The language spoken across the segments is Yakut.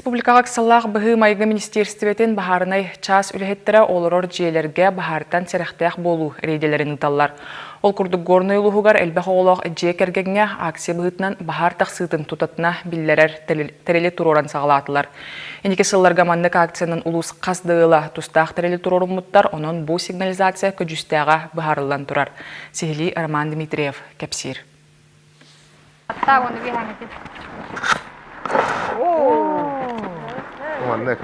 Республикаҕа ыксаллаах быһыы-майгы министиэристибэтин баһаарынай чаас үлэһиттэрэ олорор дьиэлэргэ баһаартан сэрэхтээх буолуу рейдэлэрин ыыталлар. Ол курдук Горнай улууһугар элбэх оҕолоох дьиэ кэргэҥҥэ акция быһыытынан баһаар тахсыытын тутатына биллэрэр тэрили туруоран саҕалаатылар. Инники сылларга маннык акциянан улуус хас да ыала тустаах тэрили туруоруммуттар, онон бу сигнализация көдьүүстээҕэ быһаарыллан турар. Сиһилии Роман Дмитриев кэпсиир. Маннык.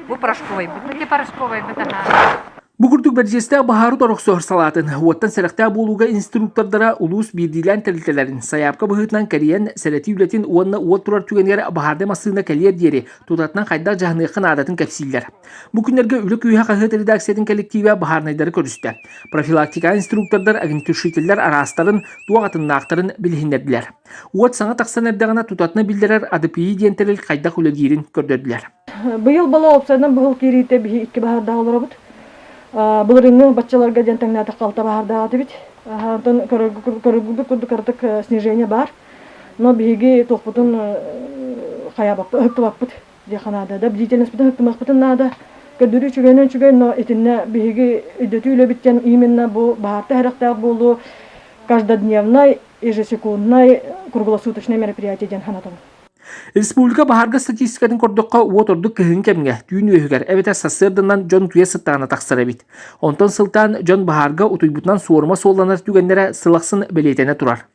Бу порошковай бит. Порошковай бит аха. Бу курдук бэрдьиэстээх баһаары торохсоһор салаатын уоттан сэрэхтээх буолууга инструктордара улуус биирдиилээн тэрилтэлэрин сайаапка быһыытынан кэрийэн сэрэтии үлэтин уонна уот турар түгэнигэр баһаардай массыына кэлиэр диэри тутатынан хайдах дьаһаныахха наадатын кэпсииллэр. Бу күннэргэ Үлэ күүһэ хаһыат редакциятын кэлликтиибэ баһаарынайдары көрүстэ. Профилактика инструктордар, огнетушителлэр араастарын, туох атыннаахтарын билиһиннэрдилэр. Уот саҥа тахсан эрдэҕинэ тутатына биллэрэр АДПИ диэн тэрил хайдах үлэлиирин көрдөрдүлэр. Быйыл бала уопсайынан быһыл киириитэ биһи икки баһаардаах олоробут. Былырыыҥҥы баччаларга диэн тэҥнээтэххэ алта баһаардаах этибит. Онтон көрөргүт курдук кыратык снижение баар. Но биһиги туохпутун хайаабаппыт, ыһыктыбаппыт. диэххэ наада да бдительностьпытын ыһыктымыахпытын наада көрдөрүү үчүгэйинэн үчүгэй но итиннэ биһиги өйдөтүү үлэбиттэн именно бу баһаарта сэрэхтээх буолуу каждодневнай ежесекунднай круглосуточное мероприятие диэн санатабын. Республика баһаарга статистикатын көрдөххө, уот ордук кыһыҥҥы кэмҥэ, түүн үөһүгэр эбэтэр сарсыарданан дьон утуйа сыттаҕына тахсар эбит. Онтон сылтаан дьон баһаарга утуйбутунан суорума суолланар түгэннэрэ сыл ахсын бэлиэтэнэ турар.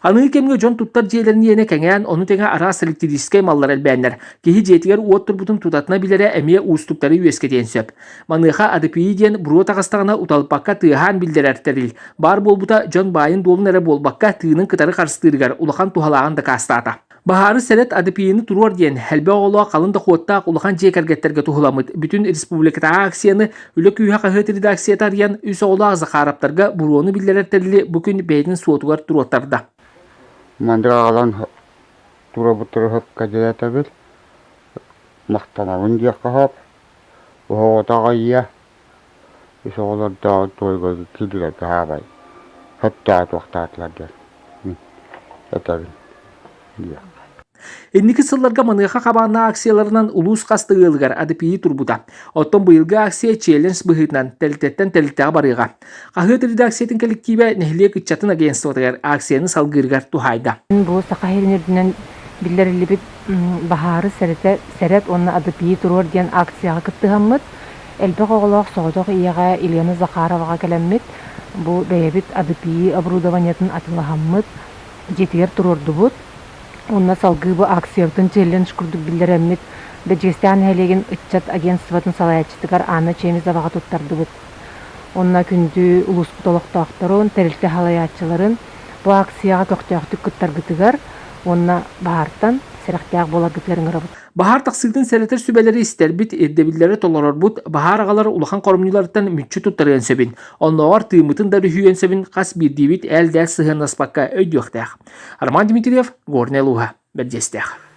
Аныгы кэмҥэ дьон туттар дьиэлэрин иэнэ кэҥээн, ону тэҥэ араас электрическэй маллар элбээннэр, киһи дьиэтигэр уот турбутун тутатына билэрэ эмиэ уустуктары үөскэтиэн сөп. Маныаха АДПИ диэн буруо таҕыстаҕына уталыппакка тыаһаан биллэрэр тэрил баар буолбута дьон баайын-дуолун эрэ буолбакка, тыынын кытары харыстыырыгар улахан туһалааҕын дакаастаата. Баһаары сэлэт АДПИ-ны туруор диэн элбэх оҕолоох халыҥ дохуоттаах улахан дьиэ кэргэттэргэ туһуламмыт бүтүн республикатааҕы акцияны Үлэ күүһэ хаһыат редакцията арыйан үс оҕолоох Захаровтарга буруону биллэрэр тэрили бу күн бэйэтин суотугар туруоттарда. Мандыр аҕалан туруорбуттары сөпкө дьиэтэбит, махтанабын диэххэ сөп. Оһоҕото аҕыйыа, үс оҕолордоох туойга киирдилэр хаабай сөптөөх туохтаатылар диэн мин этэбин диэх. Инники сылларга маныаха хабааннаах акцияларынан улуус хас да ыалыгар АДПИ турбута. Оттон быйылгы акция челлендж быһыытынан тэрилтэттэн тэрилтэҕэ барыаҕа. Хаһыат редакциятын кэлэктиибэ нэһилиэк ыччатын агентствотыгар акцияны салгыырыгар туһаайда. Бу Саха сирин үрдүнэн биллэриллибит баһаары сэрэтэ Сэрэт уонна АДПИ туруор диэн акцияҕа кыттыһаммыт, элбэх оҕолоох соҕотох ийэҕэ Елена Захароваҕа кэлэммит, бу бэйэбит АДПИ оборудованиетын атыылаһаммыт, дьиэтигэр туруордубут. Уонна салгыы бу акциябытын челлендж курдук биллэрэммит, Бэдьигэстээх нэһилиэгин ыччат агентствотын салайааччытыгар Анна Чемезоваҕа туттардыбыт. Уонна күндү улууспут олохтоохторун, тэрилтэ салайааччыларын бу акцияҕа көхтөөхтүк кыттаргытыгар уонна баһаартан сэрэхтээх буоларгытыгар ыҥырабыт. Баһаар тахсыытын сэрэтэр сүбэлэри истэрбит, ирдэбиллэри толорорбут баһаар аҕалар улахан хоромньуларыттан мүччү туттарыан сөбүн, оннооҕор тыыммытын да өрүһүйүөн сөбүн хас биирдиибит ээл-дээл сыһыаннаспакка өйдүөхтээх. Роман Дмитриев, Горнай улууһа, Бэрдьиэстээх.